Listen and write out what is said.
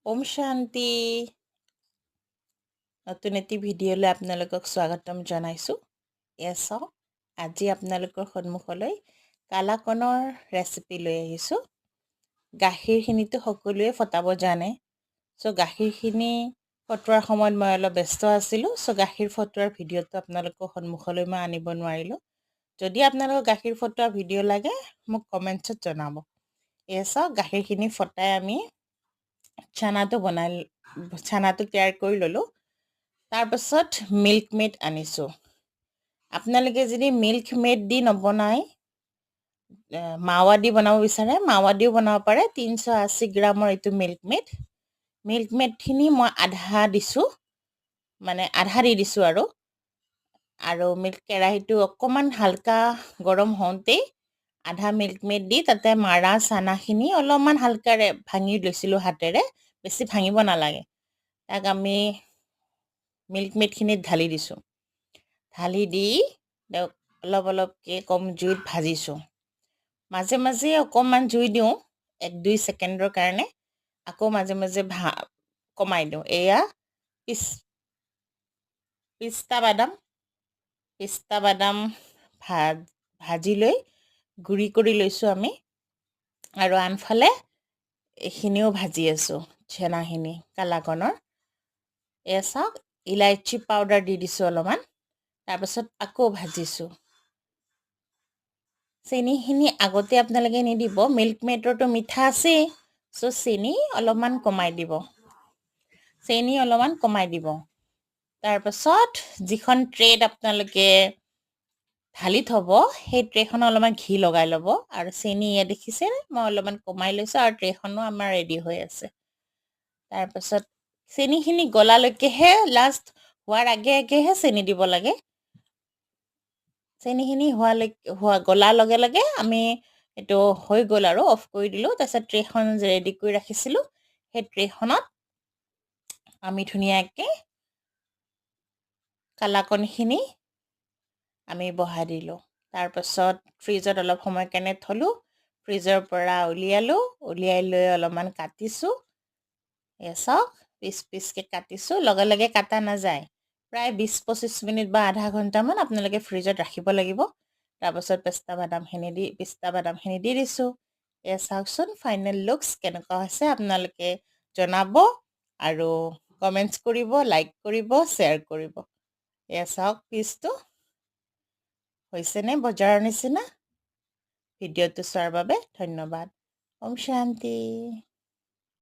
ওম শান্তি। নতুন এটি ভিডিঅ'লৈ আপোনালোকক স্বাগতম জনাইছোঁ। এয়া চাওক, আজি আপোনালোকৰ সন্মুখলৈ কালাকনৰ ৰেচিপি লৈ আহিছোঁ। গাখীৰখিনিতো সকলোৱে ফটাব জানে। চ' গাখীৰখিনি ফটোৱাৰ সময়ত মই অলপ ব্যস্ত আছিলোঁ। চ' গাখীৰ ফটোৱাৰ ভিডিঅ'টো আপোনালোকৰ সন্মুখলৈ মই আনিব নোৱাৰিলোঁ। যদি আপোনালোকক গাখীৰ ফটোৱা ভিডিঅ' লাগে, মোক কমেণ্টছত জনাব। এয়া চাওক, গাখীৰখিনি ফটাই আমি চানাটো বনাই, চানাটো তৈয়াৰ কৰি ল'লোঁ। তাৰপাছত মিল্ক মেড আনিছোঁ। আপোনালোকে যদি মিল্ক মেড দি নবনায়, মাৱা দি বনাব বিচাৰে, মাৱা দিও বনাব পাৰে। 380 গ্ৰামৰ এইটো মিল্ক মেড। মিল্ক মেডখিনি মই আধা দিছোঁ, মানে আধা দি দিছোঁ। আৰু মিল্ক কেৰাহীটো অকণমান হালকা গৰম হওঁতেই আধা মিল্ক মেড দি তাতে মাৰা চানাখিনি অলপমান হালকাৰে ভাঙি লৈছিলোঁ হাতেৰে, বেছি ভাঙিব নালাগে। তাক আমি মিল্ক মেডখিনিত ঢালি দিছোঁ। ঢালি দি তেওঁক অলপ অলপকৈ কম জুইত ভাজিছোঁ। মাজে মাজে অকণমান জুই দিওঁ 1-2 ছেকেণ্ডৰ কাৰণে, আকৌ মাজে মাজে কমাই দিওঁ। এয়া পিস্তা বাদাম। পিস্তা বাদাম ভাজি লৈ গুড়ি কৰি লৈছোঁ আমি। আৰু আনফালে এইখিনিও ভাজি আছোঁ, চেনাখিনি কালাকনৰ। এয়া চাওক, ইলাইচি পাউডাৰ দি দিছোঁ অলপমান। তাৰপাছত আকৌ ভাজিছোঁ। চেনিখিনি আগতে আপোনালোকে নিদিব। মিল্ক মেডৰটো মিঠা আছেই। চ' চেনি অলপমান কমাই দিব, চেনি অলপমান কমাই দিব। তাৰপাছত যিখন ট্ৰেত আপোনালোকে ঢালি থ'ব, সেই ট্ৰেখনত অলপমান ঘি লগাই ল'ব। আৰু চেনি ইয়াত দেখিছে, মই অলপমান কমাই লৈছোঁ আৰু ট্ৰেখনো আমাৰ ৰেডি হৈ আছে। তাৰপাছত চেনিখিনি গলালৈকেহে, লাষ্ট হোৱাৰ আগে আগেহে চেনি দিব লাগে। চেনিখিনি হোৱালৈকে, গলাৰ লগে লগে আমি এইটো হৈ গ'ল আৰু অফ কৰি দিলোঁ। তাৰপিছত ট্ৰেখন ৰেডি কৰি ৰাখিছিলোঁ, সেই ট্ৰেখনত আমি ধুনীয়াকৈ কালাকনখিনি আমি বহাই দিলোঁ। তাৰপাছত ফ্ৰিজত অলপ সময় কাৰণে থ'লোঁ। ফ্ৰিজৰ পৰা উলিয়ালোঁ। উলিয়াই লৈ অলপমান কাটিছোঁ। এয়া চাওক, পিচ পিচকৈ কাটিছোঁ। লগে লগে কাটা নাযায়। প্ৰায় 20-25 মিনিট বা আধা ঘণ্টামান আপোনালোকে ফ্ৰিজত ৰাখিব লাগিব। তাৰপাছত পিস্তা বাদামখিনি দি দিছোঁ। এয়া চাওকচোন, ফাইনেল লুকছ কেনেকুৱা হৈছে আপোনালোকে জনাব আৰু কমেণ্টছ কৰিব, লাইক কৰিব, শ্বেয়াৰ কৰিব। এয়া চাওক, পিচটো হৈছেনে বজাৰৰ নিচিনা? ভিডিঅ'টো চোৱাৰ বাবে ধন্যবাদ। ওম শান্তি।